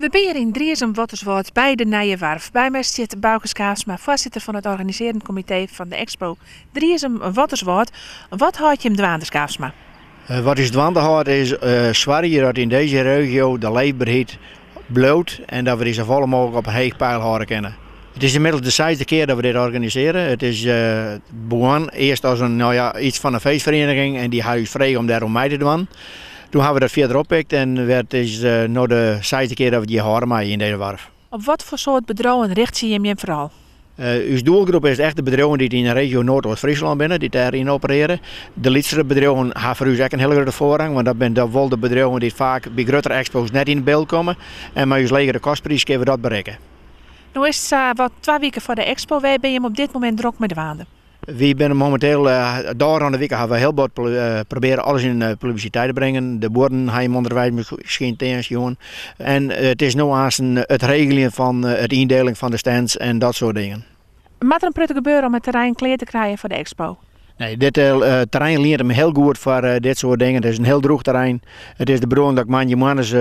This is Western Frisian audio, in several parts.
We binne hjir yn Driezum-Wotterswâld by de Nije Warf. By my stiet Bauke Schaafsma, foarsitter fan it organisearjend komitee fan de Expo Driezum-Wotterswâld. Wat hâldt jim dwaande, Schaafsma? Wat ús dwaande hâldt is soargje dat yn dizze regio de leefberheid bliuwt en dat we dy safolle mooglik op in heech peil hâlde kinne. It is ynmiddels de seisde kear dat we dit organisearje. It is begûn earst as in, no ja, iets fan in feestferieniging en dy ha ús frege om dêroan mei te dwaan. Doe ha we dat fierder oppikt en it is no de seisde kear dat we it hjir hâlde meie yn dizze warf. Op wat foar soart bedriuwen richtsje jim jim foaral? Us doelgroep is echt de bedriuwen dy't yn de regio Noardoost-Fryslân binne, dy't dêryn operearje. De lytsere bedriuwen ha foar ús ek in hiele grutte foarrang, want dat binne dan wol de bedriuwen dy't faak by gruttere ekspo's net yn byld komme. En mei ús legere kostpriis kinne we dat berikke. No is it sa wat twa wike foar de ekspo. Wêr binne jim op dit momint drok mei dwaande? Wy binne mominteel, de ôfrûne wike hawwe we hiel bot probearre alles yn publisiteit te bringen. De buorden ha jim ûnderweis miskien sjoen. En it is no aanst it regeljen fan it yndieling fan de stands en dat soart dingen. Moat der in protte gebeure om it terrein klear te krijen foar de ekspo? Nee, dit terrein lient him hiel goed foar dit soart dingen. It is in hiel drûch terrein. It is de bedoeling dat ik moandeitemoarns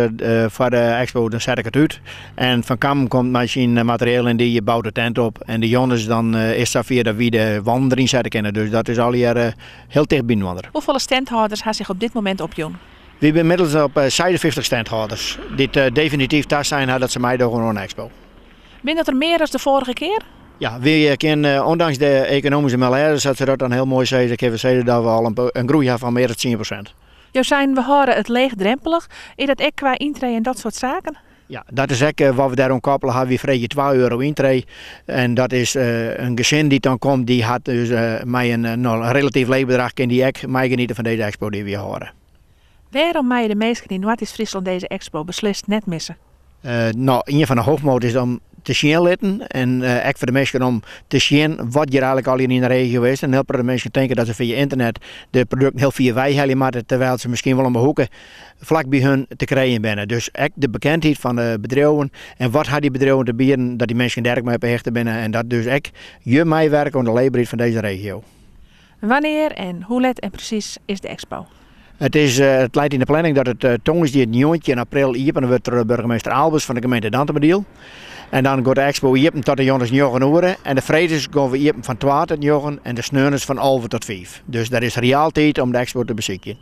foar de ekspo, dan set ik it út. En Van Kammen komt mei syn materieel en dy bout de tent op. En de jûns dan is it safier dat wy de wanden deryn sette kinne. Dus dat is allegear hiel ticht byinoar. Hoefolle standhâlders ha sich op dit momint opjûn? Wy binne ynmiddels op 56 standhâlders dy't definityf tasein ha dat se meidogge oan de ekspo. Binne dat der mear as de foarige kear? Ja, wy kinne ûndanks de ekonomyske malêze, sa't se dat dan hiel moai sizze, kinne we sizze dat we al in groei ha fan mear as 10%. Jo seinen we hâlde it leechdrempelich. Is dat ek kwa yntree en dat soart saken? Ja, dat is ek wat we dêroan koppele ha. Wy freegje 2 euro yntree. En dat is in gesin dy't dan komt, dy hat dus mei in no, relatyf leech bedrach kin dy ek meigeniete fan dizze ekspo dy't wy hâlde. Wêrom meie de minsken yn Noardeast-Fryslân dizze ekspo beslist net misse? No, ien fan de hoofdmoten is om te sjen litten en ek foar de minsken om te sjen wat hjir eigenlik allegear yn de regio is. In hiel protte minsken tinke dat se fia ynternet de produkten hiel fier wei helje moatte, terwyl se miskien wol om 'e hoeke flak by hun te krijen binne. Dus ek de bekendheid fan de bedriuwen en wat ha dy bedriuwen te bieden, dat dy minsken dêr ek mei op 'e hichte binne en dat dus ek je meiwerke oan de leefberheid fan dizze regio. Wannear en hoe let en presys is de ekspo? It is, it leit yn de planning dat it tongersdei 19 april iepene wurdt troch burgemeester Aalbers fan de gemeente Dantumadiel. En dan giet de ekspo iepen tot de jûns 9 oere. En de fredes gean we iepen fan 2 tot 9 en de sneons fan 11 tot 5. Dus der is reaal tiid om de ekspo te besykjen.